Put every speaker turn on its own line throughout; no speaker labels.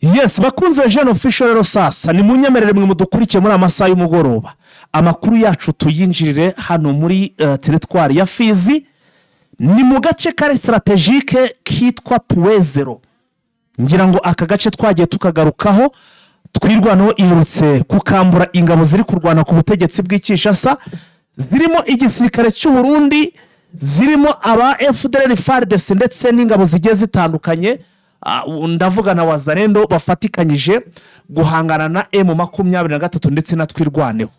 Yes, bakunze Jene Official, rero sasa ni munyemerere mwe mudukurikiye muri amasaha y'umugoroba, amakuru yacu tuyinjirire hano muri territoire ya Fizi. Ni mu gace kari stratégique kitwa Point Zéro. Ngira ngo aka gace twagiye tukagarukaho. Twirwanaho iherutse kukambura ingabo ziri kurwana ku butegetsi bw'i Kinshasa, zirimo igisirikare cy'u Burundi, zirimo aba FDLR, FARDC ndetse n'ingabo zigiye zitandukanye. Ndavuga na Wazalendo, bafatikanyije guhangana na M23 ndetse na Twirwaneho.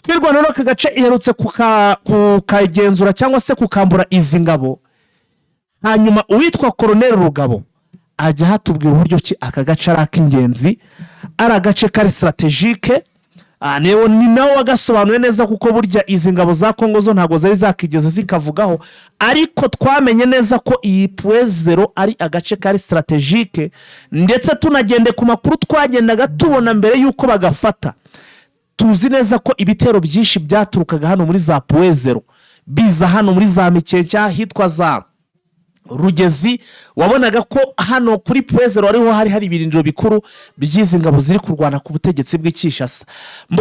Twirwaneho aka gace iherutse kukagenzura cyangwa se kukambura izi ngabo. Hanyuma uwitwa Koroneri Rugabo ajya hatubwira uburyo ki aka gace ari ak'ingenzi, ari agace kari stratégique. Ni nawe wagasobanuye neza, kuko burya izi ngabo za Kongo zo ntabwo zari zakigeze zikavugaho, ariko twamenye neza ko iyi Point Zéro ari agace kari stratégique. Ndetse tunagende ku makuru twagendaga tubona mbere y'uko bagafata, tuzi neza ko ibitero byinshi byaturukaga hano muri za Point Zéro, biza hano muri za Mikenke, ahitwa za Rugezi. Wabonaga ko hano kuri Point Zéro ariho hari ibirindiro bikuru by'izi ngabo ziri kurwana ku butegetsi bw'i Kinshasa.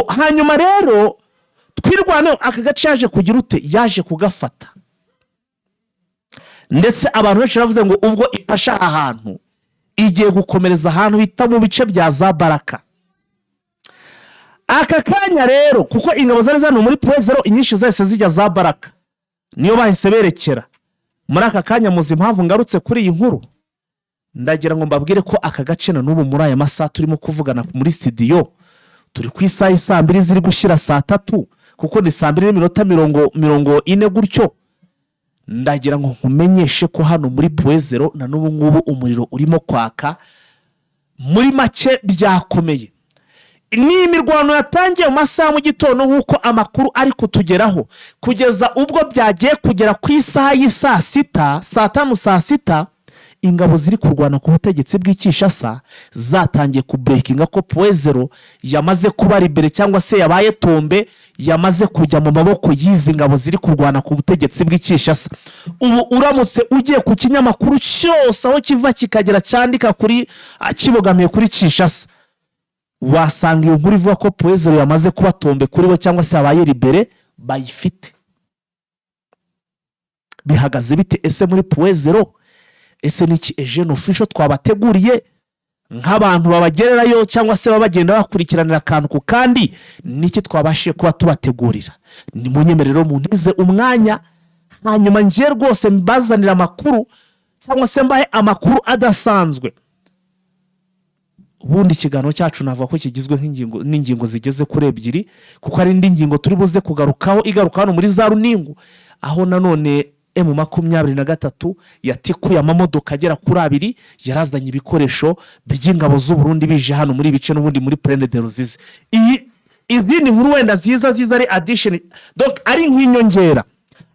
Hanyuma rero Twirwaneho aka gace yaje kugira ute? Yaje kugafata. Ndetse abantu benshi baravuze ngo ubwo ifashe aha hantu, igiye gukomereza ahantu bita mu bice bya za Baraka. Aka kanya rero, kuko ingabo zari zano muri Point Zéro inyinshi zahise zijya za Baraka, niyo bahise berekera. Muri aka kanya, muzi impamvu ngarutse kuri iyi nkuru? Ndagira ngo mbabwire ko aka gace na n'ubu muri aya masaha turimo kuvugana muri studio, turi ku isaha y'i 2:00 ziri gushyira saa 3, kuko ni 2:00 n'iminota 40 gutyo. Ndagira ngo nkumenyeshe ko hano muri Point Zéro na n'ubu ngubu umuriro urimo kwaka. Muri make byakomeye. Ni imirwano yatangiye mu masaha mu gitondo nk'uko amakuru ari kutugeraho, kugeza ubwo byagiye kugera ku isaha y'i saa 6, saa 5, saa 6, ingabo ziri kurwana ku butegetsi bw'i Kinshasa zatangiye kubreakinga ko Point Zéro yamaze kuba libérée cyangwa se yabaye tombée, yamaze kujya mu maboko y'izi ngabo ziri kurwana ku butegetsi bw'i Kinshasa. Ubu uramutse ugiye ku kinyamakuru cyose aho kiva kikagera cyandika kuri kibogamiye kuri Kinshasa, wasanga iyo nkuru ivuga ko Point Zéro yamaze kuba tombée kuri bo cyangwa se yabaye libérée bayifite. Bihagaze bite ese muri Point Zéro? Ese niki Ejene Official twabateguriye nk'abantu babagererayo cyangwa se baba bagenda bakurikiranira akantu ku kandi? Niki twabashije kuba tubategurira? Ni munyemerero muntize umwanya, hanyuma ngiye rwose mbazanira amakuru cyangwa se mbahe amakuru adasanzwe. Ubundi ikiganiro cyacu navuga ko kigizwe nk'ingingo n'ingingo zigeze kuri ebyiri, kuko hari indi ngingo turi buze kugarukaho igaruka hano muri za Runingu, aho nanone M23 yatikuye amamodoka agera kuri abiri yarazanye ibikoresho by'ingabo z'u Burundi, bije hano muri ibice n'ubundi muri Plaine de Ruzizi. Iyi izindi nkuru wenda ziza ari addition, donc ari nk'inyongera,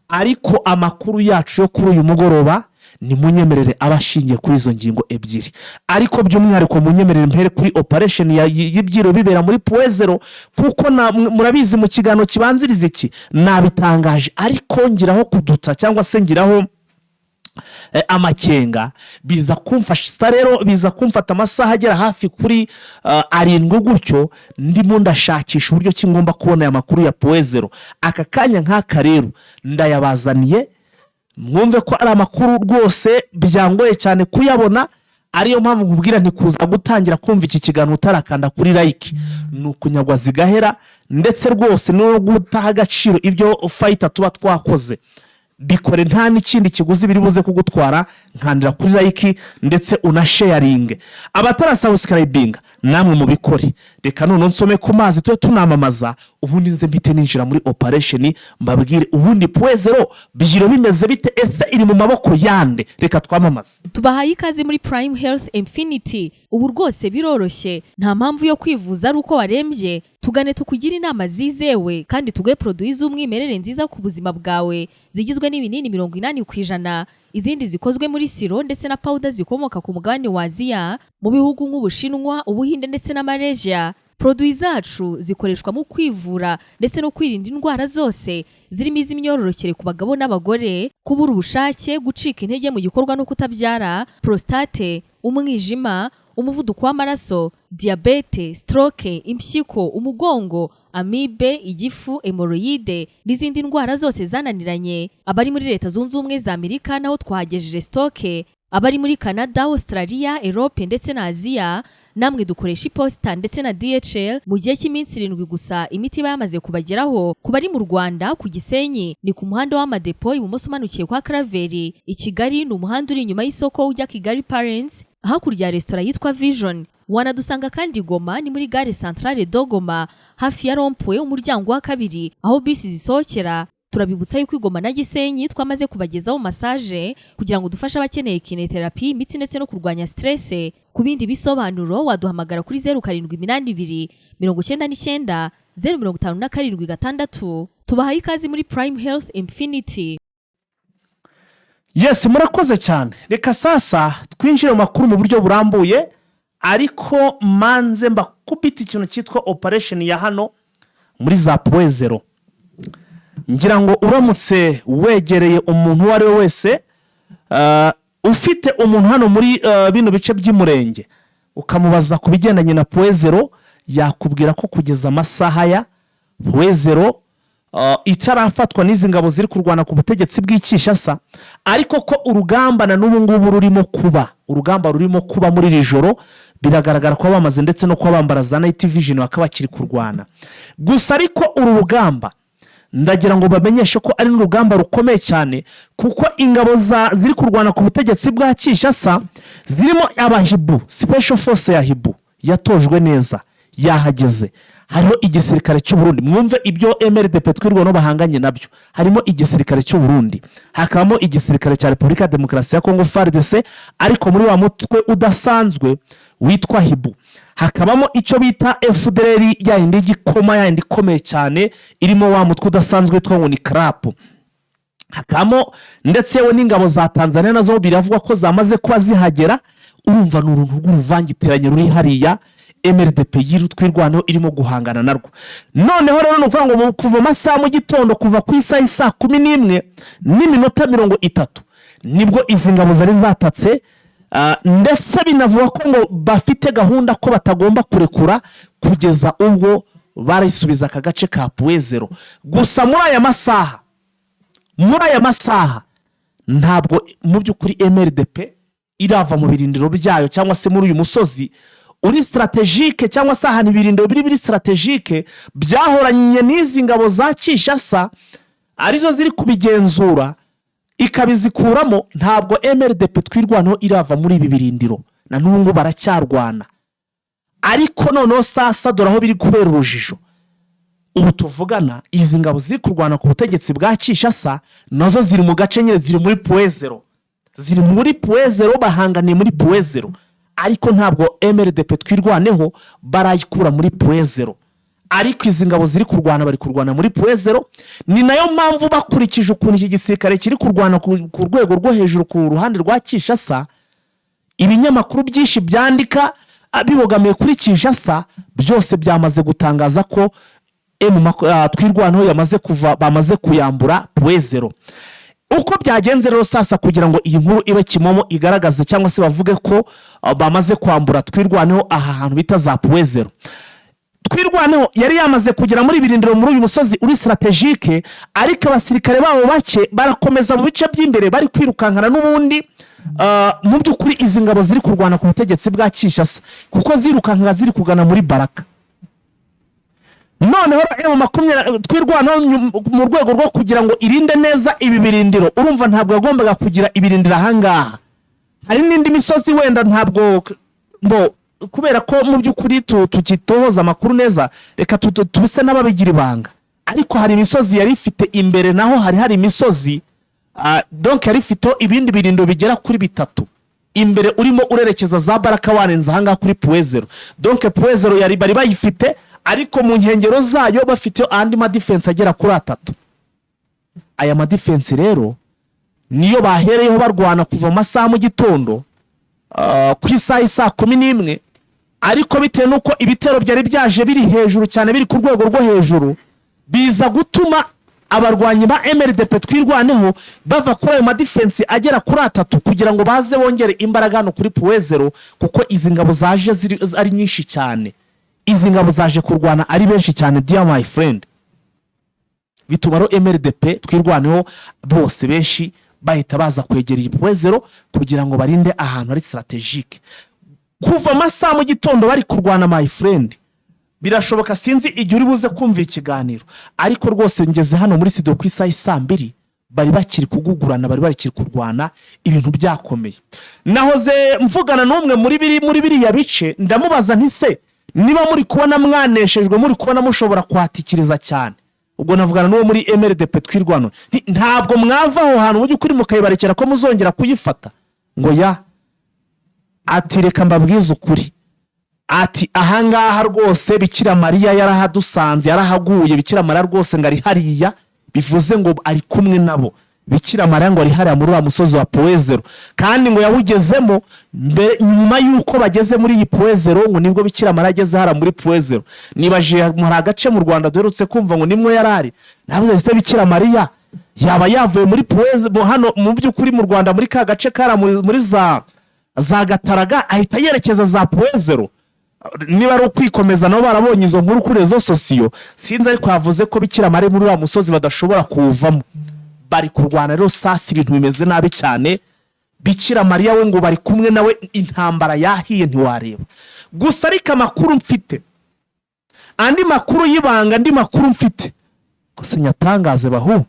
ariko amakuru yacu yo kuri uyu mugoroba ni munyemerere aba ashingiye kuri izo ngingo ebyiri. Ariko by'umwihariko munyemerere mpere kuri operation y'ibyiro bibera muri Point Zéro, kuko murabizi mu kiganiro kibanziriza iki nabitangaje, ariko ngiraho kuduta cyangwa se ngiraho amakenga. Biza kumfasha rero, biza kumfata amasaha agera hafi kuri 7 gutyo, ndimo ndashakisha uburyo ki ngomba kubona aya makuru ya Point Zéro. Aka kanya nk'aka rero ndayabazaniye, mwumve ko ari amakuru rwose byangoye cyane kuyabona. Ariyo mpamvu nkubwira ntikuza gutangira kumva iki kiganiro utarakanda kuri like ni ukunyagwa zigahera, ndetse rwose no gutaha agaciro ibyo fayita tuba twakoze. Bikore, nta n'ikindi kiguzi biri buze kugutwara. Nkandira kuri like ndetse unasharinge. Abatarasubscribinga namwe mubikore. Reka noneho nsome ku mazi, tube tunamamaza, ubundi nze mpite ninjira muri operation, mbabwire ubundi Point Zéro byiro bimeze bite, ese iri mu maboko yande? Reka twamamaze.
Tubahaye ikaze muri Prime Health Infinity. Ubu rwose biroroshye, nta mpamvu yo kwivuza ari uko warembye. Tugane tukugire inama zizewe kandi tuguhe produits z'umwimerere nziza ku buzima bwawe, zigizwe n'ibinini 80%, izindi zikozwe muri sirop ndetse na powder zikomoka ku mugabane wa Aziya, mu bihugu nk'Ubushinwa, Ubuhinde ndetse na Malaysia. Produits zacu zikoreshwa mu kwivura ndetse no kwirinda indwara zose, zirimo iz'imyororokere ku bagabo n'abagore, kubura ubushake, gucika intege mu gikorwa no kutabyara, prostate, umwijima, umuvuduko w'amaraso, diyabete, stroke, impyiko, umugongo, amibe, igifu, hémorroïdes n'izindi ndwara zose zananiranye. Abari muri Leta Zunze Ubumwe za Amerika naho twahagejeje stock. Abari muri Canada, Australia, Europe ndetse na Aziya, namwe dukoresha iposita ndetse na DHL. Mu gihe cy'iminsi 7 gusa imiti iba yamaze kubageraho. Ku bari mu Rwanda, ku Gisenyi ni ku muhanda w'Amadepo, ibumoso umanukiye kwa Karaveri. I Kigali ni umuhanda uri inyuma y'isoko ujya Kigali Parents, hakurya ya resitora yitwa Vision. Wanadusanga kandi Goma, ni muri gare Centrale de Goma, hafi ya rond-point, umuryango wa kabiri aho bisi zisohokera. Turabibutsa yuko i Goma na Gisenyi twamaze kubagezaho massage kugira ngo dufashe abakeneye kinésithérapie, imitsi ndetse no kurwanya stress. Ku bindi bisobanuro waduhamagara kuri 0782 990 576. Tubahaye ikaze muri Prime Health Infinity.
Yes, murakoze cyane. Reka sasa twinjire mu makuru mu buryo burambuye, ariko manze mbakubita ikintu cyitwa operation ya hano muri za Point Zéro. Ngira ngo uramutse wegereye umuntu uwo ari we wese ufite umuntu hano muri bino bice by'umurenge, ukamubaza ku bigendanye na Point Zéro, yakubwira ko kugeza amasaha ya Point Zéro itarafatwa n'izi ngabo ziri kurwana ku butegetsi bw'i Kinshasa, ariko ko urugamba na n'ubu ngubu rurimo kuba, urugamba rurimo kuba muri iri joro. Biragaragara ko bamaze ndetse no kuba bambara za night vision, bakaba bakiri kurwana gusa. Ariko uru rugamba ndagira ngo bamenyeshe ko ari n'urugamba rukomeye cyane, kuko ingabo ziri kurwana ku butegetsi bwa Kinshasa zirimo abahibu, special force ya Hibu yatojwe neza yahageze. Hariho igisirikare cy'Uburundi. Mwumve ibyo MRDP Twirwaneho bahanganye nabyo: harimo igisirikare cy'Uburundi, hakabamo igisirikare cya Repubulika ya Demokarasi ya Kongo, FARDC, ariko muri wa mutwe udasanzwe witwa Hibu, hakabamo icyo bita FDLR, ya yindi y'igikoma, ya yindi ikomeye cyane, irimo wa mutwe udasanzwe witwa ngo ni CRAP, hakabamo ndetse yewe n'ingabo za Tanzania, nazo biravugwa ko zamaze kuba zihagera. Urumva ni uruntu rw'uruvangitiranye ruri hariya MRDP Twirwaneho irimo guhangana narwo. Noneho rero ni ukuvuga ngo kuva mu masaha mu gitondo, kuva ku isaha y'i 11:30, nibwo izi ngabo zari zatatse, ndetse binavuga ko ngo bafite gahunda ko batagomba kurekura kugeza ubwo barisubiza aka gace ka Point Zéro. Gusa muri aya masaha ntabwo mu by'ukuri MRDP irava mu birindiro byayo cyangwa se muri uyu musozi uri stratégique, cyangwa se ahantu ibirindiro biri stratégique byahoranye n'izi ngabo za Kinshasa, arizo ziri kubigenzura ikabizikuramo. Ntabwo MRDP Twirwaneho irava muri ibi birindiro, na n'ubu ngubu baracyarwana. Ariko noneho sasa dore aho biri kubera urujijo: ubu tuvugana izi ngabo ziri kurwana ku butegetsi bwa Kinshasa nazo ziri mu gace nyine, ziri muri Point Zéro, ziri muri Point Zéro, bahanganiye muri Point Zéro, ariko ntabwo MRDP Twirwaneho barayikura muri Point Zéro. Ariko izi ngabo ziri kurwana, bari kurwana muri Point Zéro. Ni nayo mpamvu bakurikije ukuntu iki gisirikare kiri kurwana ku rwego rwo hejuru ku ruhande rwa Kinshasa, ibinyamakuru byinshi byandika bibogamiye kuri Kinshasa byose byamaze gutangaza ko Twirwaneho yamaze kuva, bamaze kuyambura Point Zéro. Uko byagenze rero sasa, kugira ngo iyi nkuru ibe kimomo, igaragaze cyangwa se bavuge ko bamaze kwambura Twirwaneho aha hantu bita za Point Zéro, Twirwaneho yari yamaze kugera muri birindiro muri uyu musozi uri stratégique, ariko abasirikare babo bake barakomeza mu bice by'imbere, bari kwirukankana n'ubundi mu by'ukuri izi ngabo ziri kurwana ku butegetsi bwa Kinshasa, kuko zirukankana ziri kugana muri Baraka. Noneho M20 Twirwaneho mu rwego rwo kugira ngo irinde neza ibi birindiro, urumva ntabwo yagombaga kugira ibirindiro ahangaha, hari n'indi misozi wenda ntabwo mbo, kubera ko mu by'ukuri tukitohoza amakuru neza, reka tubise n'ababigira ibanga. Ariko hari imisozi yari ifite imbere, naho hari imisozi, donc yari ifiteho ibindi birindiro bigera kuri bitatu imbere, urimo urerekeza za Baraka, warenze ahangaha kuri Point Zéro. Donc Point Zéro yari bari bayifite, ariko mu nkengero zayo bafite andi madéfense agera kuri atatu. Aya madéfense rero niyo bahereyeho barwana kuva mu masaha mu gitondo, ku isaha y'i 11. Ariko bitewe n'uko ibitero byari byaje biri hejuru cyane, biri ku rwego rwo hejuru, biza gutuma Abarwanyi ba MRDP Twirwaneho bava kuri ayo madefense agera kuri atatu kugira ngo baze bongere imbaraga hano kuri Point Zéro, kuko izi ngabo zaje ziri ari nyinshi cyane. Izi ngabo zaje kurwana ari benshi cyane, dear my friend. Bituma rero MRDP Twirwaneho bose benshi bahita baza kwegera iyi Point Zéro kugira ngo barinde ahantu hari stratégique. Kuva amasaha mu gitondo bari kurwana, my friend. Birashoboka, sinzi igihe uri buze kumva ikiganiro, ariko rwose ngeze hano muri studio ku isaha y'i 2:00, bari bakiri kugugurana, bari bakiri kurwana, ibintu byakomeye. Nahoze mvugana n'umwe muri biriya bice, ndamubaza nti: "Se niba muri kubona mwaneshejwe, muri kubona mushobora kuhatikiriza cyane?" Ubwo navugana n'uwo muri MRDP Twirwano. Nti: "Ntabwo mwava aho hantu mu by'ukuri mukayibarekera ko muzongera kuyifata?" Ngo ya, ati: "Reka mbabwize ukuri," ati: "ahangaha rwose Bikira Mariya yarahadusanze, yarahaguye. Bikira Mariya rwose ngo ari hariya, bivuze ngo ari kumwe nabo. Bikira Mariya ngo ari hariya muri uriya musozi wa Point Zéro, kandi ngo yawugezemo mbere. Nyuma y'uko bageze muri iyi Point Zéro, ngo nibwo Bikira Mariya ageze hariya muri Point Zéro." Nibajije, hari agace mu Rwanda duherutse kumva ngo nimwo yari ari. Nabuze ese Bikira Mariya yaba yavuye muri Point Zéro hano mu by'ukuri mu Rwanda, muri ka gace kari muri za Gataraga, ahita yerekeza za Point Zéro? Niba ari ukwikomeza, nabo barabonye izo nkuru kuri réseaux sociaux, sinzi. Ariko yavuze ko Bikira Mariya muri uriya musozi badashobora kuwuvamo. Bari kurwana rero sasa, ibintu bimeze nabi cyane. Bikira Mariya we ngo bari kumwe nawe, intambara yahiye ntiwareba gusa. Ariko amakuru mfite, andi makuru y'ibanga, andi makuru mfite gusa nyatangaze bahu,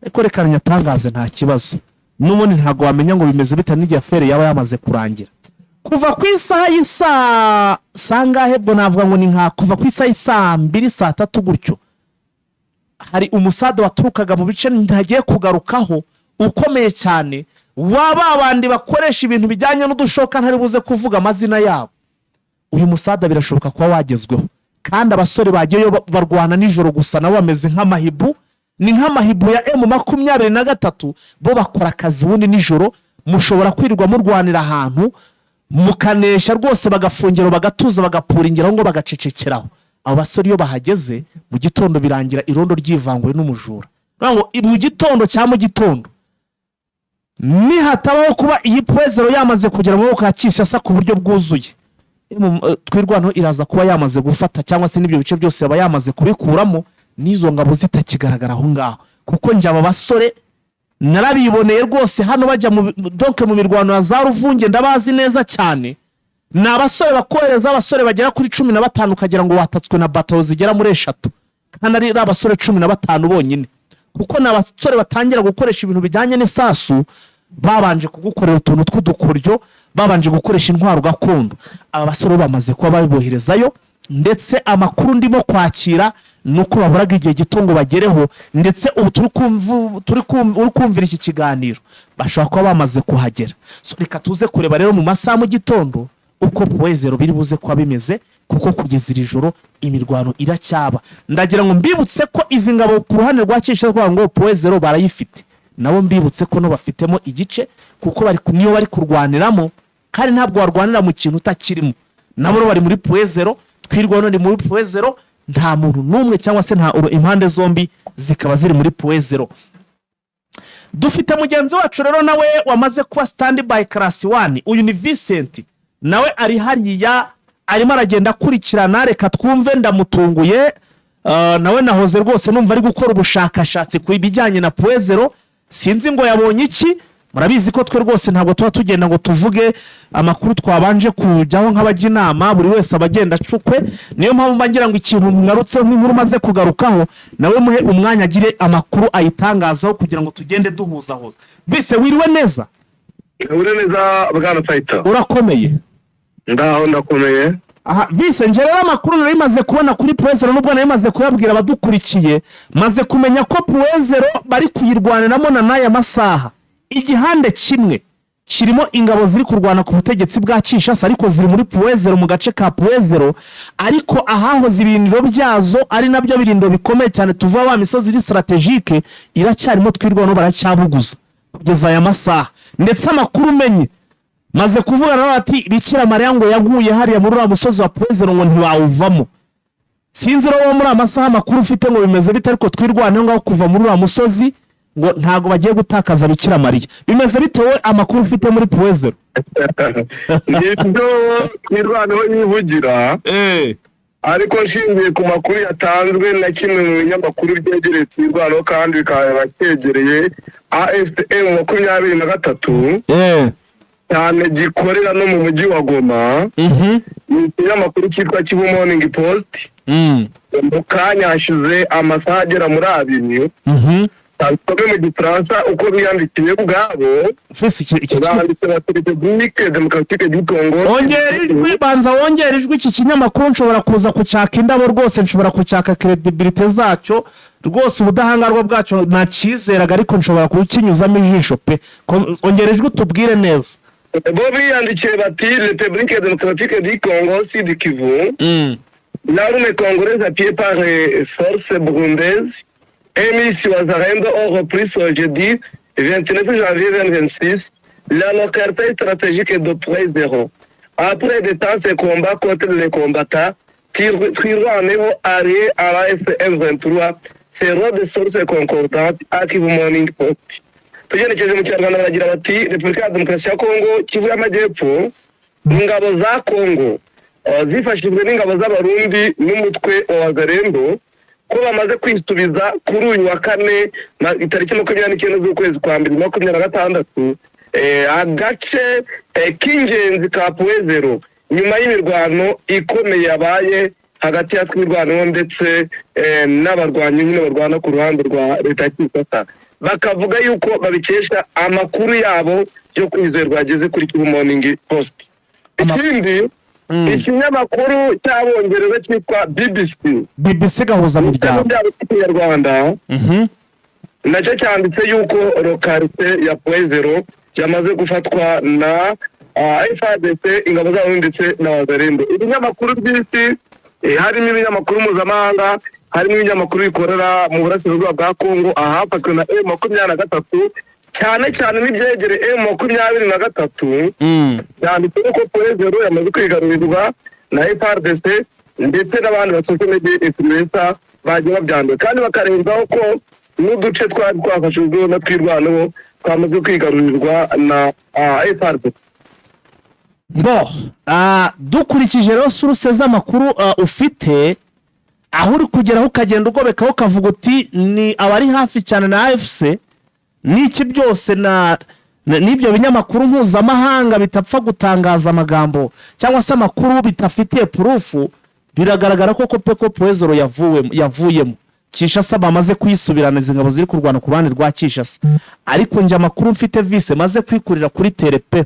ariko reka nyatangaze, nta kibazo. N'ubundi ntabwo wamenya ngo bimeze bite n'igihe affaire yaba yamaze kurangira. Kuva ku isaha y'isaa sangahe, bwo navuga ngo ni nka kuva ku isaha y'isaa 2, saa 3 gutyo, hari umusada waturukaga mu bice ntagiye kugarukaho ukomeye cyane wa ba bandi bakoresha ibintu bijyanye n'udushoka, ntari buze kuvuga amazina yabo. Uyu musada birashoboka kuba wagezweho, kandi abasore bagiyeyo barwana nijoro gusa. Nabo bameze nk'amahibu, ni nk'amahibu ya M23. Bo bakora akazi ubundi nijoro. Mushobora kwirirwa murwanira ahantu mukanesha rwose, bagafungira, bagatuza, bagapuringiraho ngo bagacecekeraho. Abo basore iyo bahageze mu gitondo, birangira irondo ryivanguye n'umujura. Bivuga ngo mu gitondo cya mu gitondo, nihatabaho kuba iyi Point Zéro yamaze kugera mu maboko ya Kinshasa ku buryo bwuzuye, Twirwaneho iraza kuba yamaze gufata, cyangwa se n'ibyo bice byose yaba yamaze kubikuramo, n'izo ngabo zitakigaragara aho ngaho. Kuko njye aba basore narabiboneye rwose hano bajya mu donc mu mirwano ya za Ruvunge, ndabazi neza cyane. Ni abasore bakohereza abasore bagera kuri 15, ukagira ngo watatswe na bato zigera muri eshatu, kandi ari abasore 15 bonyine, kuko ni abasore batangira gukoresha ibintu bijyanye n'isasu babanje kugukorera utuntu tw'udukoryo, babanje gukoresha intwaro gakondo. Aba basore bamaze kuba baboherezayo, ndetse amakuru ndimo kwakira ni uko baburaga igihe gito ngo bagereho. Ndetse ubu uri kumvira iki kiganiro, bashobora kuba bamaze kuhagera. So, reka tuze kureba rero mu masaha mu gitondo uko Point Zéro biri buze kuba bimeze, kuko kugeza iri joro imirwano iracyaba. Ndagira ngo mbibutse ko izi ngabo ku ruhande rwa Kinshasa kuvuga ngo Point Zéro barayifite, nabo mbibutse ko no bafitemo igice, kuko niyo bari kurwaniramo, kandi ntabwo warwanira mu kintu utakirimo. Nabo rero bari muri Point Zéro, Twirwaneho ni muri Point Zéro. Nta muntu n'umwe cyangwa se nta impande zombi zikaba ziri muri Point Zéro. Dufite mugenzi wacu rero nawe wamaze kuba stand by class one. Uyu ni Vincent, nawe ari hariya arimo aragenda akurikirana. Reka twumve, ndamutunguye. Nawe nahoze rwose numva ari gukora ubushakashatsi ku bijyanye na Point Zéro. Sinzi ngo yabonye iki. Murabizi ko twe rwose ntabwo tuba tugenda ngo tuvuge amakuru twabanje kujyaho nk'abajya inama. Buri wese aba agenda acukwe. Niyo mpamvu mba ngira ngo ikintu mwarutseho nk'inkuru maze kugarukaho, nawe muhe umwanya agire amakuru ayitangazaho kugira ngo tugende duhuzahuza. Bise wiriwe neza?
Uri neza, bwana Fayita?
Urakomeye?
Ndaho, ndakomeye.
Aha bise nje rero amakuru nari maze kubona kuri Point Zéro, nubwo nari maze kuyabwira abadukurikiye, maze kumenya ko Point Zéro bari kuyirwaniramo na n'aya masaha. Igihande kimwe kirimo ingabo ziri kurwana ku butegetsi bwa Kinshasa, ariko ziri muri Point Zéro, mu gace ka Point Zéro, ariko ahahoze ibirindiro byazo, ari nabyo birindiro bikomeye cyane tuva wa misozi iri stratégique, iracyarimo Twirwaneho, baracyabuguza kugeza aya masaha. Ndetse amakuru umenye, maze kuvugana nawe, ati Bikira Mariya ngo yaguye hariya muri uriya musozi wa Point Zéro, ngo ntibawuvamo. Sinzi rero muri amasaha amakuru ufite ngo bimeze bite, ariko Twirwaneho ngaho kuva muri uriya musozi ngo ntabwo bagiye gutakaza Bikira Mariya. Bimeze bitewe amakuru ufite muri Point Zéro?
Nibyo Twirwaneho yivugira, ariko nshingiye ku makuru yatanzwe na kimwe mu binyamakuru byegereye Twirwaneho kandi bikaba cyegereye AFC M23 cyane, gikorera no mu mujyi wa Goma, ni ikinyamakuru cyitwa Kivu Morning Post. Mu kanya hashize amasaha agera muri 2, nsome mu Gifaransa uko biyandikiye ubwabo.
Fisi iki
Banditse bati: "République Démocratique du Congo."
Ongera ijwi, banza wongera ijwi. Iki kinyamakuru nshobora kuza kucyaka indabo rwose, nshobora kucyaka crédibilité zacyo rwose, ubudahangarwa bwacyo ntacyizeraga, ariko nshobora kukinyuzamo ijisho pe. Ongera ijwi utubwire neza.
Bo biyandikiye bati: "République Démocratique du Congo, Sud Kivu. L'armée congolaise appuyée par les forces burundaises et milices Wazalendo ont repris ce jeudi 29 janvier 2026 la localité stratégique de Point Zéro. Après de intenses combats contre les combattants Twirwaneho alliés à l'AFC M23, selon des sources concordantes à Kivu Morning Post." Tugenekeje mu Kinyarwanda baragira bati: "Repubulika ya Demokarasi ya Kongo, Kivu y'Amajyepfo, ingabo za Kongo zifashijwe n'ingabo z'Abarundi n'umutwe wa Wazalendo ko bamaze kwisubiza kuri uyu wa kane itariki 29 z'ukwezi kwa mbere 26 agace k'ingenzi ka Point Zéro, nyuma y'imirwano ikomeye yabaye hagati ya Twirwaneho ndetse n'abarwanyi nyine barwana ku ruhande rwa leta ya Kinshasa." Bakavuga yuko babikesha amakuru yabo yo kwizerwa yageze kuri Kivu Morning Post. Ikindi, ikinyamakuru cy'Abongereza cyitwa BBC,
BBC gahuza miryango,
byabo cy'Ikinyarwanda, nacyo cyanditse yuko localité ya Point Zéro yamaze gufatwa na FARDC, ingabo zabo ndetse na Wazalendo. Ibinyamakuru by'isi, harimo ibinyamakuru mpuzamahanga, harimo ibinyamakuru bikorera mu burasirazuba bwa Kongo ahafashwe na M23, cyane cyane n'ibyegereye M23, byanditse ko Point Zéro yamaze kwigarurirwa na FARDC, ndetse n'abandi ba social media influencer bagiye babyandika, kandi bakarenzaho ko n'uduce twari twafashijwe na Twirwaneho twamaze kwigarurirwa na FARDC.
Bo dukurikije rero source z'amakuru ufite, aho uri kugeraho ukagenda ugobekaho ukavuga uti ni abari hafi cyane na AFC n'iki byose n'ibyo binyamakuru mpuzamahanga bitapfa gutangaza amagambo cyangwa se amakuru bidafitiye proof, biragaragara ko ko Point Zéro yavuyemo Kinshasa, bamaze kuyisubirana, izi ngabo ziri kurwana ku ruhande rwa Kinshasa. Ariko njye amakuru mfite vise maze kwikurira kuri terrain pe,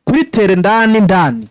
kuri terrain ndani ndani,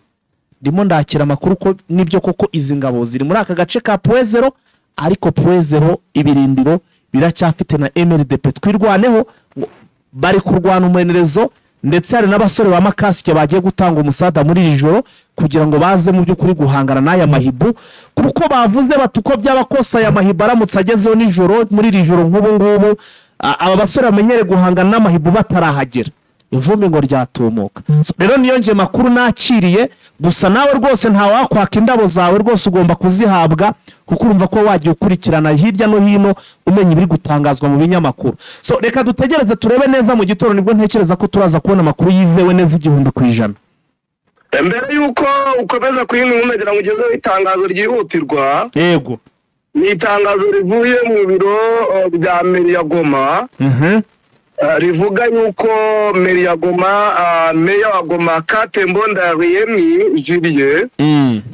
ndimo ndakira amakuru ko nibyo koko izi ngabo ziri muri aka gace ka Point Zéro, ariko Point Zéro ibirindiro biracyafite na MRDP Twirwaneho, ngo bari kurwana umuhenerezo, ndetse hari n'abasore ba makasike bagiye gutanga umusada muri iri joro kugira ngo baze mu by'ukuri guhangana n'aya mahibu, kuko bavuze bati uko byaba kose aya mahibu aramutse agezeho nijoro, muri iri joro nk'ubu ngubu, aba basore bamenyere guhangana n'amahibu batarahagera, ivumbi ngo ryatumuka. So, rero niyo nje makuru nakiriye. Gusa nawe rwose ntawakwaka indabo zawe rwose, ugomba kuzihabwa, kuko urumva ko wagiye ukurikirana hirya no hino, umenya ibiri gutangazwa mu binyamakuru. So reka dutegereze turebe neza mu gitondo, nibwo ntekereza ko turaza kubona amakuru yizewe neza 1000%.
Mbere y'uko ukomeza ku yindi nkuru, nagira ngo ugezeho itangazo ryihutirwa.
Yego.
Ni itangazo rivuye mu biro bya mairie ya Goma, rivuga yuko mairie ya Goma, meya wa Goma Katembo Ndariemi Julien,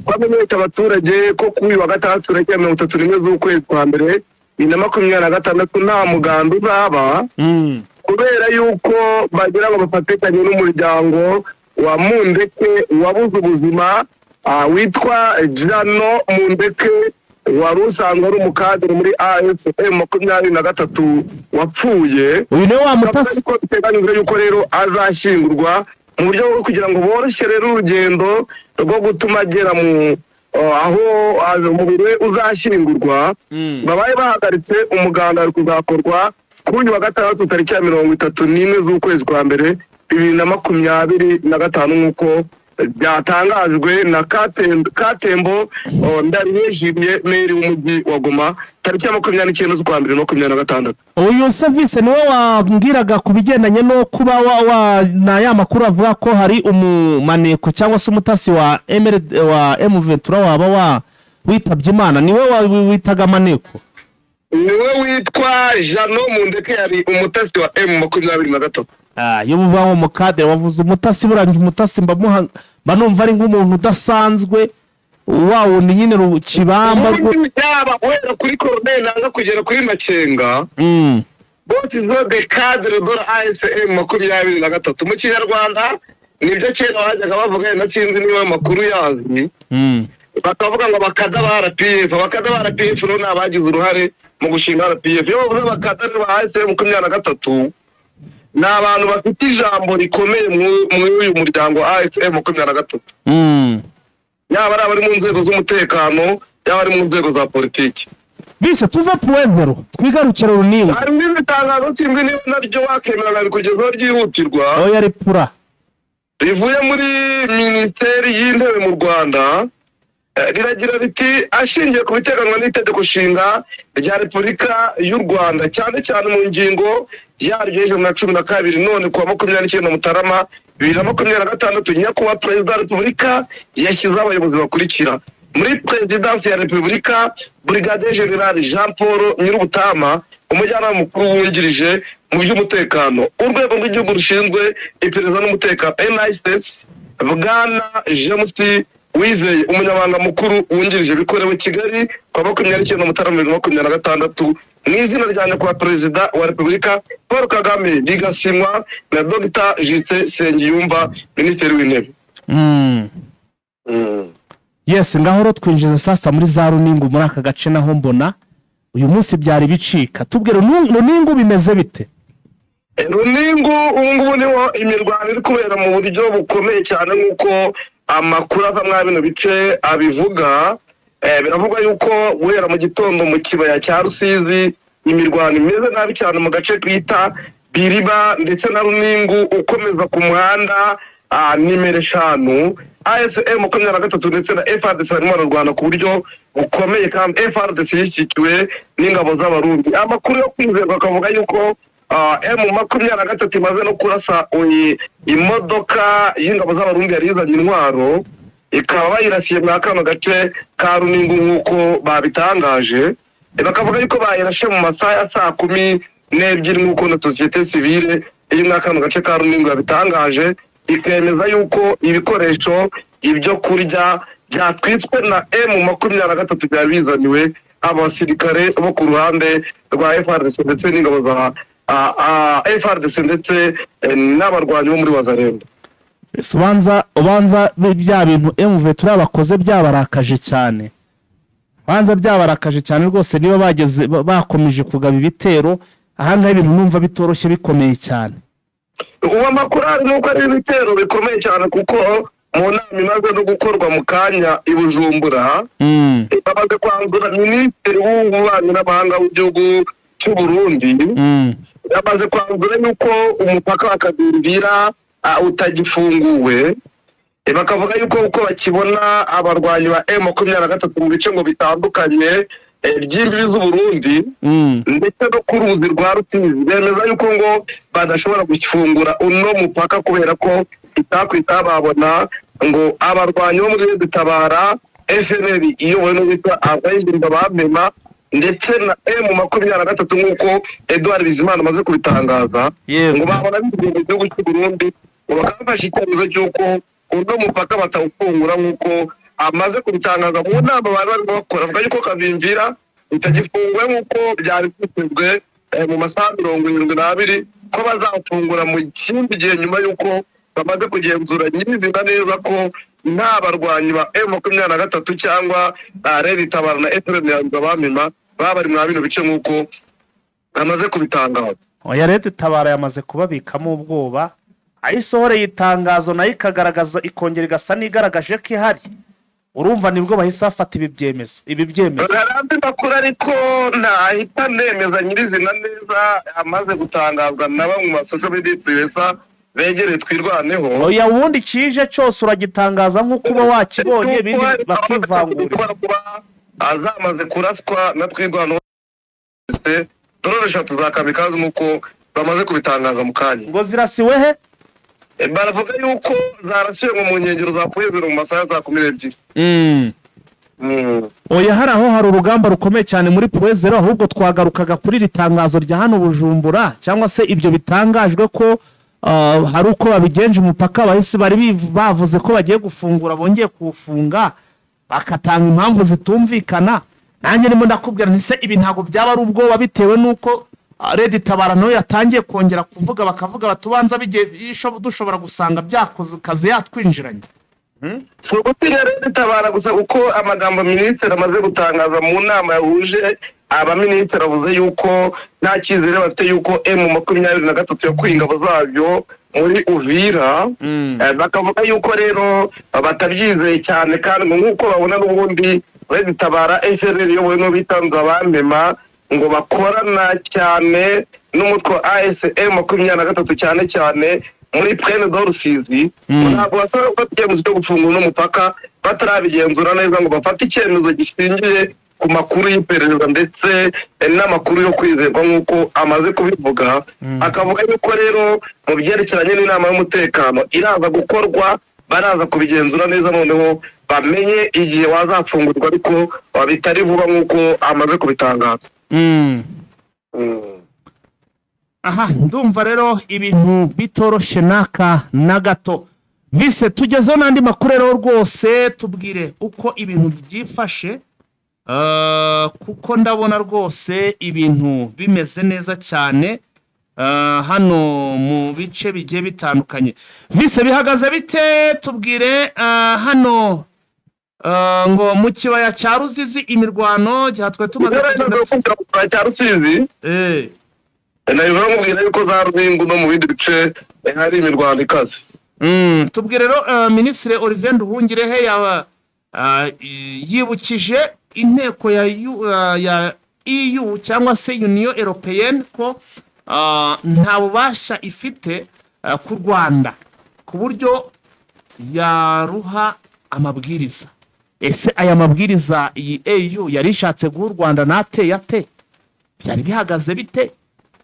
ko amenyesha abaturage ko kuri uyu wa gatandatu tariki ya 31 z'ukwezi kwa mbere 2026 nta muganda uzaba, kubera yuko bagira ngo bafatikanye n'umuryango wa Mundeke wabuze ubuzima, witwa Jano Mundeke, wari usanzwe ari umukadiri muri AFC M23 wapfuye.
Uyu niwe wa mutasi.
Ariko biteganyijwe yuko rero azashyingurwa mu buryo bwo kugira ngo boroshye rero urugendo rwo gutuma agera mu aho umubiri we uzashyingurwa, babaye bahagaritse umuganda wari kuzakorwa kuri uyu wa gatandatu tariki ya 31 z'ukwezi kwa mbere 2025, nk'uko Byatangajwe na Katembo Ndabiyejimye, maire w'umujyi wa Goma, tariki ya 29 z'ukwa mbere 26.
Uyu serivisi niwe wambwiraga ku bigendanye no kuba wa na ya makuru avuga ko hari umumaneko cyangwa se umutasi wa MR wa M23 waba wa witabye Imana, niwe witaga maneko?
Niwe witwa Jano Mundeke, yari umutasi wa M23.
Ah, iyo muvuga ngo mukadere wavuze umutasi, burangije umutasi mba numva ari nk'umuntu udasanzwe, wa wundi nyine kibamba.
Ubundi yaba guhera kuri Corneille Nanga kugera kuri Makenga, bose zo des cadres de la AFC M23. Mu Kinyarwanda nibyo kera bajyaga bavuga, na sinzi niba amakuru yazi, bakavuga ngo abakada ba RPF. Abakada ba RPF rero ni abagize uruhare mu gushinga RPF. Iyo bavuze abakada ba AFC 23, ni abantu bafite ijambo rikomeye muri uyu muryango AFC 23, yaba ari abari mu nzego z'umutekano, yaba ari mu nzego za politiki.
Bise tuve Point Zéro, twigarukire Runingu.
Hari n'irindi tangazo, sinzi niba naryo wakemera nkabikugezaho, ryihutirwa,
Aho yari pura.
rivuye muri Minisiteri y'Intebe mu Rwanda. Riragira riti: "Ashingiye ku biteganywa n'itegeko nshinga rya Repubulika y'u Rwanda, cyane cyane mu ngingo yaryo y'112, none kuwa 29 Mutarama 2026, Nyakubahwa Perezida wa Repubulika yashyizeho abayobozi bakurikira: muri Perezidansi ya Repubulika, Brigadier General Jean Paul Nyirubutama, umujyanama mukuru wungirije mu by'umutekano; Urwego rw'Igihugu rushinzwe Iperereza n'Umutekano, NISS, Bwana James Wizeye, umunyamabanga mukuru wungirije. Bikorewe Kigali kuwa 29 Mutarama 2026, mu izina rya Nyakubahwa Perezida wa Repubulika Paul Kagame, rigasinywa na Dr Justin Nsengiyumva, Minisitiri w'Intebe."
Yes, ngaho rero twinjiza sasa muri za Runingu. Muri aka gace naho mbona uyu munsi byari bicika. Tubwire, Runingu bimeze bite?
Runingu ubu ngubu niho imirwano iri kubera mu buryo bukomeye cyane, nk'uko amakuru ava muri bino bice abivuga. Biravugwa yuko guhera mu gitondo mu kibaya cya Rusizi imirwano imeze nabi cyane, mu gace twita Biriba ndetse na Runingu, ukomeza ku muhanda nimero 5. AFC 23 ndetse na FARDC barimo bararwana ku buryo bukomeye, kandi FARDC yishyigikiwe n'ingabo z'Abarundi. Amakuru yo kwizerwa akavuga yuko M23 imaze no kurasa imodoka y'ingabo z'Abarundi yari izanye intwaro, ikaba bayirasiye muri kano gace ka Runingu nk'uko babitangaje. Bakavuga yuko bayirashe mu masaha ya saa 12, nk'uko na société civile iri muri kano gace ka Runingu yabitangaje, ikemeza yuko ibikoresho, ibyo kurya byatwitswe na M23 byari bizaniwe abasirikare bo ku ruhande rwa FARDC ndetse n'ingabo za FARDC ndetse n'abarwanyi bo muri Wazalendo.
Ese ubanza bya bintu M23 bakoze byabarakaje cyane, banza byabarakaje cyane rwose, niba bageze bakomeje kugaba ibitero ahangaha, ibintu numva bitoroshye, bikomeye cyane.
Ubu amakuru ari nuko ari ibitero bikomeye cyane, kuko mu nama imaze no gukorwa mu kanya i Bujumbura, bamaze kwanzura, Minisitiri w'Ububanyi n'Amahanga w'igihugu cy'u Burundi yamaze kwanzura yuko umupaka wa Kavimvira utagifunguwe. Bakavuga yuko uko bakibona abarwanyi ba M23 mu bice ngo bitandukanye by'imbibi z'Uburundi ndetse no ku ruzi rwa Rusizi, bemeza yuko ngo badashobora gufungura uno mupaka, kubera ko itakwita babona ngo abarwanyi bo muri Tabara, FNL iyobowe n'uwitwa Abayizinda Bamema, ndetse na M23, nk'uko Edouard Bizimana amaze kubitangaza, ngo babona bivuye mu gihugu cy'u Burundi, ngo bakaba bafashe icyemezo cy'uko uno mupaka batawufungura, nk'uko amaze kubitangaza mu nama bari barimo bakora. Avuga yuko Kavimvira itagifunguwe nk'uko byari byitezwe mu masaha 72, ko bazafungura mu kindi gihe nyuma y'uko bamaze kugenzura nyirizina neza ko nta barwanyi ba M23 cyangwa RED Tabara na FLN ya Bamema baba bari muri bino bice, nk'uko bamaze kubitangaza.
Oya, Leta Itabara yamaze kubabikamo ubwoba, aho isohoreye itangazo nayo ikagaragaza, ikongera igasa n'igaragaje ko ihari. Urumva nibwo bahise bafata ibi byemezo.
Hari andi makuru, ariko ntahita nemeza nyirizina neza, amaze gutangazwa na bamwe mu ba social media influencer. begereye Twirwaneho.
Oya, ubundi kije cyose uragitangaza nk'uko uba wakibonye, ibindi bakivangurira.
Kuba azamaze kuraswa na Twirwaneho drone eshatu za kamikaze, nk'uko bamaze kubitangaza mu kanya.
Ngo zirasiwe he?
Baravuga yuko zarasiwe ngo mu nkengero za Point Zéro mu masaha ya saa 12.
Oya, hari aho hari urugamba rukomeye cyane muri Point Zéro. Ahubwo twagarukaga kuri iri tangazo rya hano Bujumbura, cyangwa se ibyo bitangajwe ko hari uko babigenje umupaka bahise bari bavuze ko bagiye gufungura, bongeye kuwufunga, bagatanga impamvu zitumvikana. Nanjye ndimo ndakubwira nti: se ibi ntabwo byaba ari ubwoba bitewe n'uko RED Tabara nayo yatangiye kongera kuvuga, bakavuga batubanza dushobora gusanga byakoze kazi yatwinjiranye?
Si ugutinya rero Tabara gusa, kuko amagambo minisitiri amaze gutangaza mu nama yahuje abaminisitiri avuze yuko nta cyizere bafite yuko M23 yakuye ingabo zabyo muri Uvira. Bakavuga yuko rero batabyizeye cyane, kandi ngo nk'uko babona n'ubundi RED Tabara FNL iyobowe n'uwo bita Nzabamema, ngo bakorana cyane n'umutwe wa AFC M23, cyane cyane muri Plaine de Rusizi. Ntabwo bashobora gufata icyemezo cyo gufungura uno mupaka batarabigenzura neza, ngo bafate icyemezo gishingiye ku makuru y'iperereza ndetse n'amakuru yo kwizerwa, nk'uko amaze kubivuga. Akavuga yuko rero mu byerekeranye n'inama y'umutekano iraza gukorwa, baraza kubigenzura neza, noneho bamenye igihe wazafungurwa, ariko bitari vuba nk'uko amaze kubitangaza.
Aha ndumva rero ibintu bitoroshe n'aka na gato. Vise, tugezeho n'andi makuru rero rwose, tubwire uko ibintu byifashe, kuko ndabona rwose ibintu bimeze neza cyane hano mu bice bigiye bitandukanye. Vise, bihagaze bite? Tubwire hano ngo mu kibaya cya Ruzizi imirwano twari tumaze kugenda.
Cya Rusizi, nabivuga mubwira yuko za Rubingu no mu bindi bice hari imirwano ikaze.
Tubwire rero, Minisitiri Olivier Nduhungirehe yaba yibukije inteko ya EU cyangwa se Union Européenne ko nta bubasha ifite ku Rwanda ku buryo yaruha amabwiriza. Ese aya mabwiriza iyi EU yari ishatse guha u Rwanda nateye ate? Byari bihagaze bite?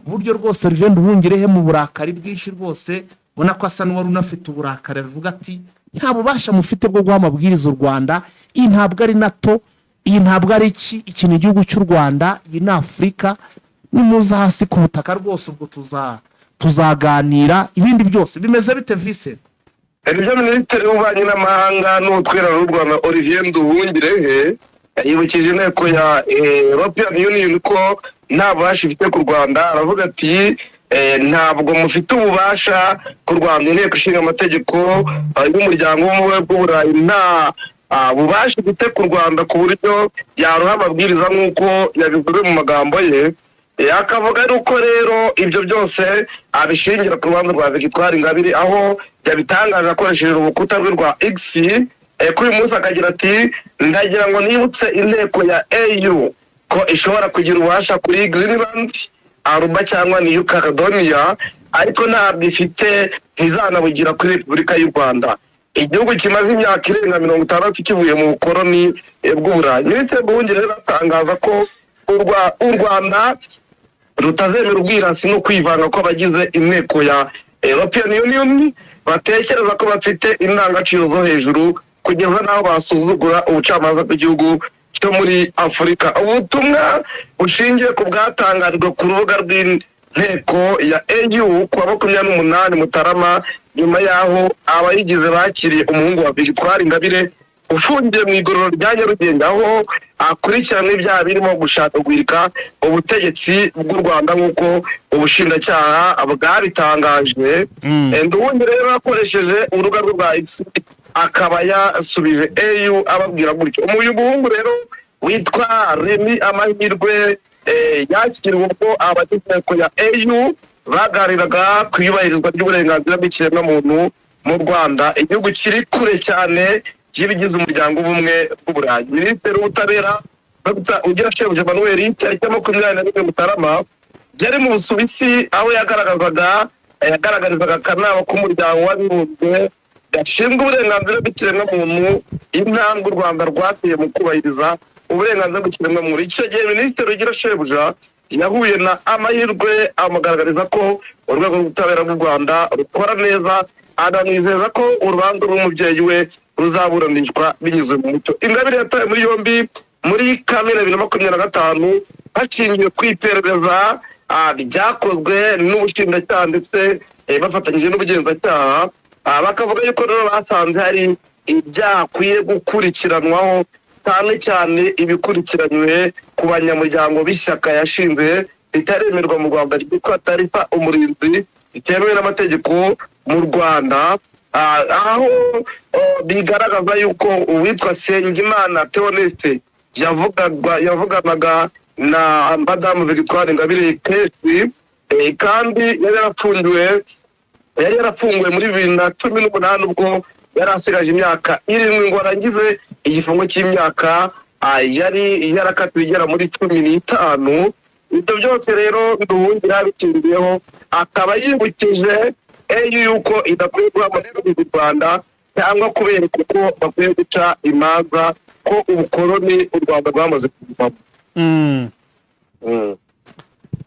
Uburyo rwose Olivier Nduhungirehe mu burakari bwinshi rwose, ubona ko asa n'uwari unafite uburakari, avuga ati: "Nta bubasha mufite bwo guha amabwiriza u Rwanda. Iyi ntabwo ari NATO, iyi ntabwo ari iki, iki ni igihugu cy'u Rwanda, iyi ni Afurika. Nimuza hasi ku butaka rwose ubwo tuzaganira ibindi byose." Bimeze bite, Vise?
Nibyo, Minisitiri w'Ububanyi n'Amahanga n'Ubutwererane w'u Rwanda Olivier Nduhungirehe yibukije inteko ya European Union ko nta bubasha ifite ku Rwanda. Aravuga ati: "Ntabwo mufite ububasha ku Rwanda. Inteko Ishinga Amategeko y'Umuryango w'Ubumwe bw'Uburayi nta bubasha ifite ku Rwanda ku buryo yaruha amabwiriza," nk'uko yabivuze mu magambo ye. Akavuga yuko rero ibyo byose abishingira ku rubanza rwa Victoire Ingabire, aho yabitangaje akoresheje urukuta rwe rwa X kuri uyu munsi, akagira ati: "Ndagira ngo nibutse inteko ya EU ko ishobora kugira ububasha kuri Greenland, Aruba cyangwa New Caledonia, ariko ntabwo ifite, ntizanabugira kuri Repubulika y'u Rwanda, igihugu kimaze imyaka irenga 60 kivuye mu bukoroni bw'Uburayi." Minisitiri Nduhungirehe rero atangaza ko u Rwanda rutazemera ubwirasi no kwivanga kw'abagize inteko ya European Union batekereza ko bafite indangagaciro zo hejuru kugeza n'aho basuzugura ubucamanza bw'igihugu cyo muri Afurika. Ubutumwa bushingiye ku bwatangajwe ku rubuga rw'inteko ya EU ku wa 28 Mutarama, nyuma y'aho abayigize bakiriye umuhungu wa Victoire Ingabire ufungiye mu igororero rya Nyarugenge, aho akurikiranwe ibyaha birimo gushaka guhirika ubutegetsi bw'u Rwanda, nk'uko ubushinjacyaha bwabitangaje. Ndubundi rero akoresheje urubuga rwe rwa X akaba yasubije EU ababwira gutyo. Uyu muhungu rero witwa Remy Amahirwe yakiriwe ubwo abagize inteko ya EU baganiraga ku iyubahirizwa ry'uburenganzira bw'ikiremwamuntu mu Rwanda, igihugu kiri kure cyane y'ibigize Umuryango w'Ubumwe bw'Uburayi. Minisitiri w'Ubutabera Dr Ugirashebuja Emmanuel, tariki ya 21 Mutarama yari mu Busuwisi, aho yagaragazaga Yagaragarizaga akanama k'Umuryango w'Abibumbye gashinzwe uburenganzira bw'ikiremwamuntu intambwe u Rwanda rwateye mu kubahiriza uburenganzira bw'ikiremwamuntu. Icyo gihe Minisitiri Ugirashebuja yahuye na Amahirwe, amugaragariza ko urwego rw'ubutabera bw'u Rwanda rukora neza, anamwizeza ko urubanza rw'umubyeyi we ruzaburanishwa binyuze mu mucyo. Ingabire yatawe muri yombi muri Kamena 2025 hashingiwe ku iperereza ryakozwe n'ubushinjacyaha ndetse bafatanyije n'ubugenzacyaha. Bakavuga yuko rero basanze hari ibyaha akwiye gukurikiranwaho, cyane cyane ibikurikiranywe ku banyamuryango b'ishyaka yashinze ritaremerwa mu Rwanda ryitwa Taarifa Umurinzi, ritemewe n'amategeko mu Rwanda. Aho bigaragaza yuko uwitwa Nsengimana Theoneste yavuganaga na Madamu Victoire Ingabire kenshi, kandi yari yarafunguwe muri 2018 ubwo yari asigaje imyaka 7 ngo arangize igifungo cy'imyaka yari yarakatiwe igera muri 15. Ibyo byose rero Nduhungira yabikingiyeho, akaba yibukije AU yuko idakwiye guha amategeko u Rwanda cyangwa kubereka uko bakwiye guca imanza, ko ubukoloni u Rwanda rwamaze kuvamo.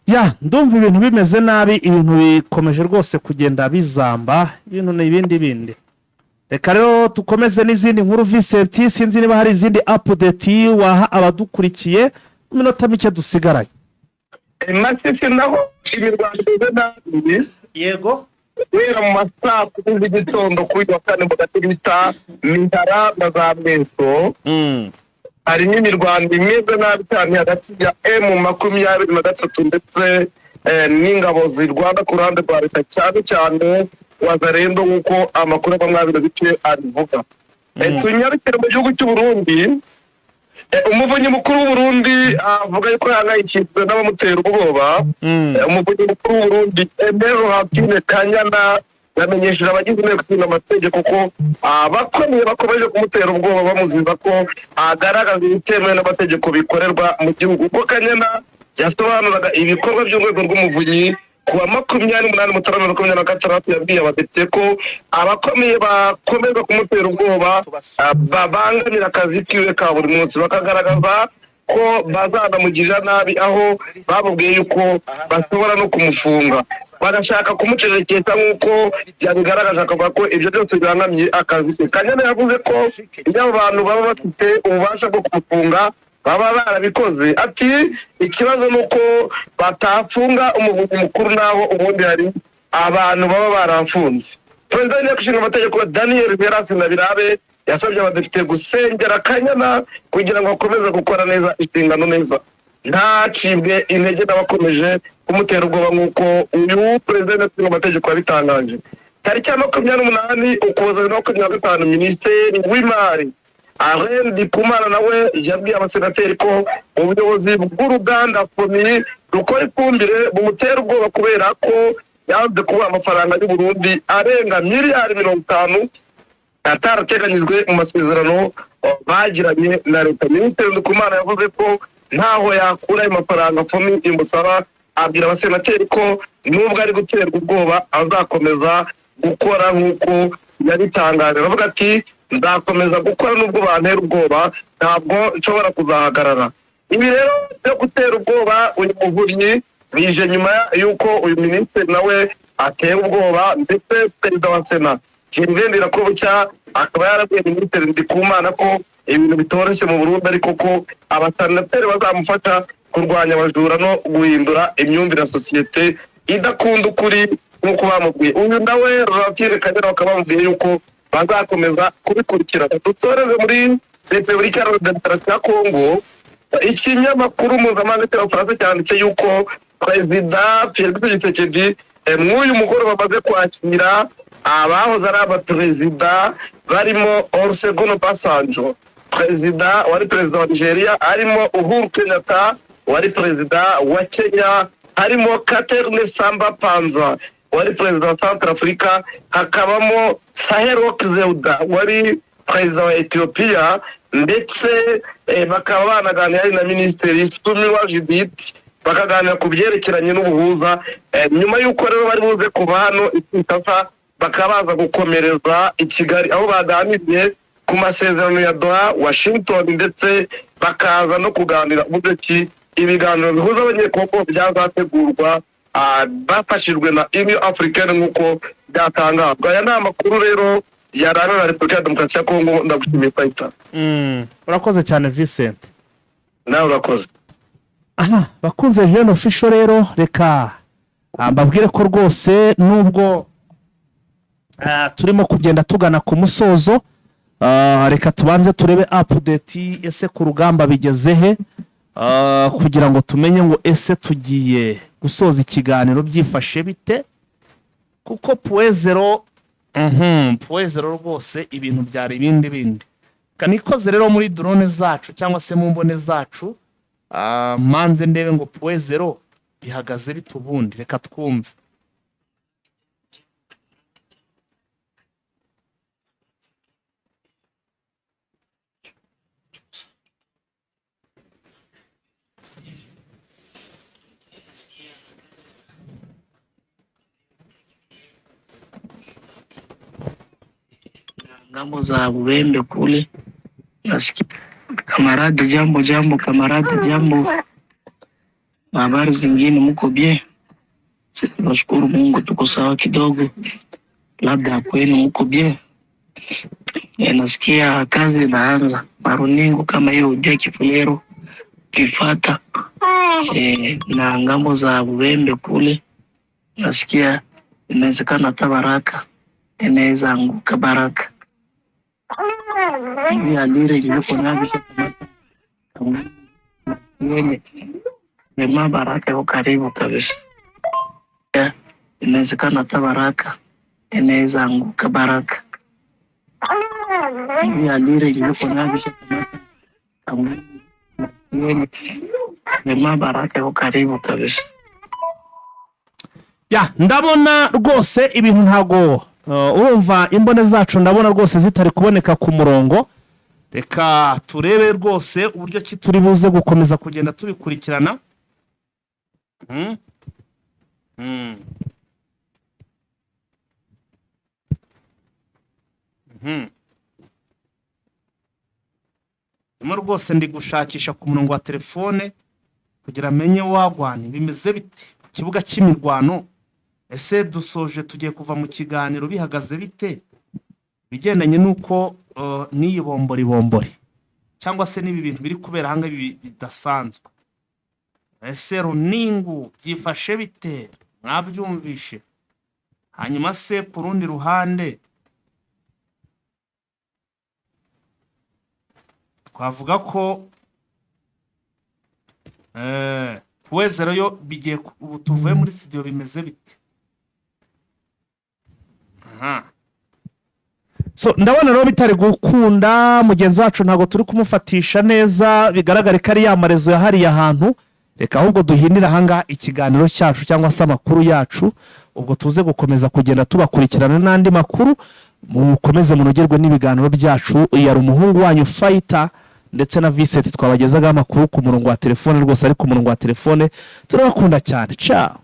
Ya, ndumva ibintu bimeze nabi, ibintu bikomeje rwose kugenda bizamba, ibintu ni ibindi bindi. Reka rero dukomeze n'izindi nkuru. Vincent, sinzi niba hari izindi update waha abadukurikiye mu minota mike dusigaranye.
Masisi naho imirwano imeze nabi. Guhera mu ma saa 10 z'igitondo kuri uyu wa kane, mu gace bita Mihara na za Mweso, harimo imirwano imeze nabi cyane hagati ya M23 ndetse n'ingabo zirwana ku ruhande rwa leta, cyane cyane Wazalendo, nk'uko amakuru ava muri bino bice abivuga. Tunyarukire mu gihugu cy'u Burundi. Umuvunyi mukuru w'u Burundi avuga yuko yahangayikishijwe n'abamutera ubwoba. Umuvunyi mukuru w'u Burundi Aimée Laurentine Kanyana yamenyesheje abagize Inteko Ishinga Amategeko ko abakomeye bakomeje kumutera ubwoba bamuziza ko agaragaza ibitemewe n'amategeko bikorerwa mu gihugu. Ubwo Kanyana yasobanuraga ibikorwa by'urwego rw'umuvunyi ku wa 28 Mutarama 2026, yabwiye abadepite ko abakomeye bakomeza kumutera ubwoba babangamira akazi kiwe ka buri munsi, bakagaragaza ko bazanamugirira nabi, aho bamubwiye yuko bashobora no kumufunga, bagashaka kumucecekesha nk'uko yabigaragaje, akavuga ko ibyo byose bibangamiye akazi ke. Kanyana yavuze ko iyo abo bantu baba bafite ububasha bwo kumufunga baba barabikoze. Ati: "Ikibazo ni uko batafunga umuvunyi mukuru, naho ubundi hari abantu baba baramfunze." Perezida w'Inteko Ishinga Amategeko Daniel Verasi Ndabirabe yasabye abadepite gusengera Kanyana kugira ngo akomeze gukora neza inshingano neza, ntacibwe intege n'abakomeje kumutera ubwoba, nk'uko uyu perezida w'Inteko Ishinga Amategeko yabitangaje. Tariki ya 28 Ukuboza 2025, Minisitiri w'Imari Alain Ndikumana nawe yabwiye abasenateri ko ubuyobozi bw'uruganda FOMI rukora ifumbire bumutera ubwoba kubera ko yanze kubaha amafaranga y'u Burundi arenga miliyari 50 atarateganyijwe mu masezerano bagiranye na leta. Minisitiri Ndikumana yavuze ko ntaho yakura ayo mafaranga FOMI imusaba, abwira abasenateri ko nubwo ari guterwa ubwoba azakomeza gukora nk'uko yabitangaje. Aravuga ati: "Nzakomeza gukora nubwo bantera ubwoba, ntabwo nshobora kuzahagarara." Ibi rero byo gutera ubwoba uyu muvunyi bije nyuma y'uko uyu minisitiri nawe atewe ubwoba, ndetse perezida wa Sena Gervais Ndirakobuca akaba yarabwiye Minisitiri Ndikumana ko ibintu bitoroshye mu Burundi, ariko ko abasenateri bazamufasha kurwanya abajura no guhindura imyumvire ya sosiyete idakunda ukuri, nk'uko bamubwiye. Uyu nawe Laurentine Kanyana bakaba bamubwiye yuko bazakomeza kubikurikirana. Dutoreze muri Repubulika Iharanira Demokarasi ya Kongo. Ikinyamakuru mpuzamahanga cy'Abafaransa cyanditse yuko Perezida Felix Tshisekedi mw'uyu mugoroba amaze kwakira abahoze ari abaperezida barimo Olusegun Obasanjo, perezida wari perezida wa Nigeria, harimo Uhuru Kenyatta wari perezida wa Kenya, harimo Catherine Samba Panza wari perezida wa Central Africa, hakabamo Sahle-Work Zewde wari perezida wa Ethiopia, ndetse bakaba banaganira na Minisitiri Suminwa Judith. bakaganira ku byerekeranye n'ubuhuza. Nyuma y'uko rero bari buze kuva hano i Kinshasa, bakaba baza gukomereza i Kigali, aho baganiriye ku masezerano ya Doha, Washington, ndetse bakaza no kuganira uburyo ki ibiganiro bihuza Abanyekongo byazategurwa bafashijwe na Union Africaine, nk'uko byatangazwa. Aya ni amakuru rero yaranga na Repubulika ya Demokarasi ya Kongo. Ndagushimiye, Fighter.
Urakoze cyane, Vincent.
Nawe urakoze.
Aha bakunze Jeune Official rero, reka mbabwire ko rwose nubwo turimo kugenda tugana ku musozo, reka tubanze turebe update. Ese ku rugamba bigeze he? Kugira ngo tumenye ngo ese tugiye gusoza ikiganiro byifashe bite, kuko Point Zéro, Point Zéro rwose ibintu byari ibindi bindi. Kanikoze rero muri drone zacu cyangwa se mu mbone zacu, manze ndebe ngo Point Zéro bihagaze bite ubundi. Reka twumve.
Ngambo za Bubembe kule nasikia kamarade, jambo jambo, kamarade jambo. Habari zingine, mko bien? Sisi tunashukuru Mungu tuko sawa kidogo, labda kwenu mko bien? Nasikia kazi inaanza maruningu kama hiyo ujia Kifulero kifata na ngambo za Bubembe kule nasikia inawezekana hata baraka inaweza anguka baraka hivi alire iliko navyo Rema baraka iko karibu kabisa. Inawezekana hata baraka inaweza anguka baraka hivi alire iliko navyo Rema baraka iko karibu kabisa.
Ya, ndabona rwose ibintu ntago urumva imbone zacu, ndabona rwose zitari kuboneka ku murongo. Reka turebe rwose uburyo ki turi buze gukomeza kugenda tubikurikirana. Ndimo rwose ndi gushakisha ku murongo wa telefone kugira amenye wagwana bimeze bite ku kibuga cy'imirwano. Ese dusoje, tugiye kuva mu kiganiro, bihagaze bite bigendanye n'uko n'iyi bombori bombori cyangwa se n'ibi bintu biri kubera ahangaha ibi bidasanzwe? Ese Runingu byifashe bite? Mwabyumvishe. Hanyuma se ku rundi ruhande twavuga ko Point Zéro yo bigiye ubu tuvuye muri studio bimeze bite? Aha, so ndabona rero bitari gukunda, mugenzi wacu ntabwo turi kumufatisha neza, bigaragare ko ari ya marezo yahariye ahantu. Reka ahubwo duhinire ahangaha ikiganiro cyacu cyangwa se amakuru yacu, ubwo tuze gukomeza kugenda tubakurikirana n'andi makuru. Mukomeze munogerwe n'ibiganiro byacu. Yari umuhungu wanyu Fighter ndetse na Vincent, twabagezagaho amakuru ku murongo wa telefone, rwose ari ku murongo wa telefone. Turabakunda cyane, ciao.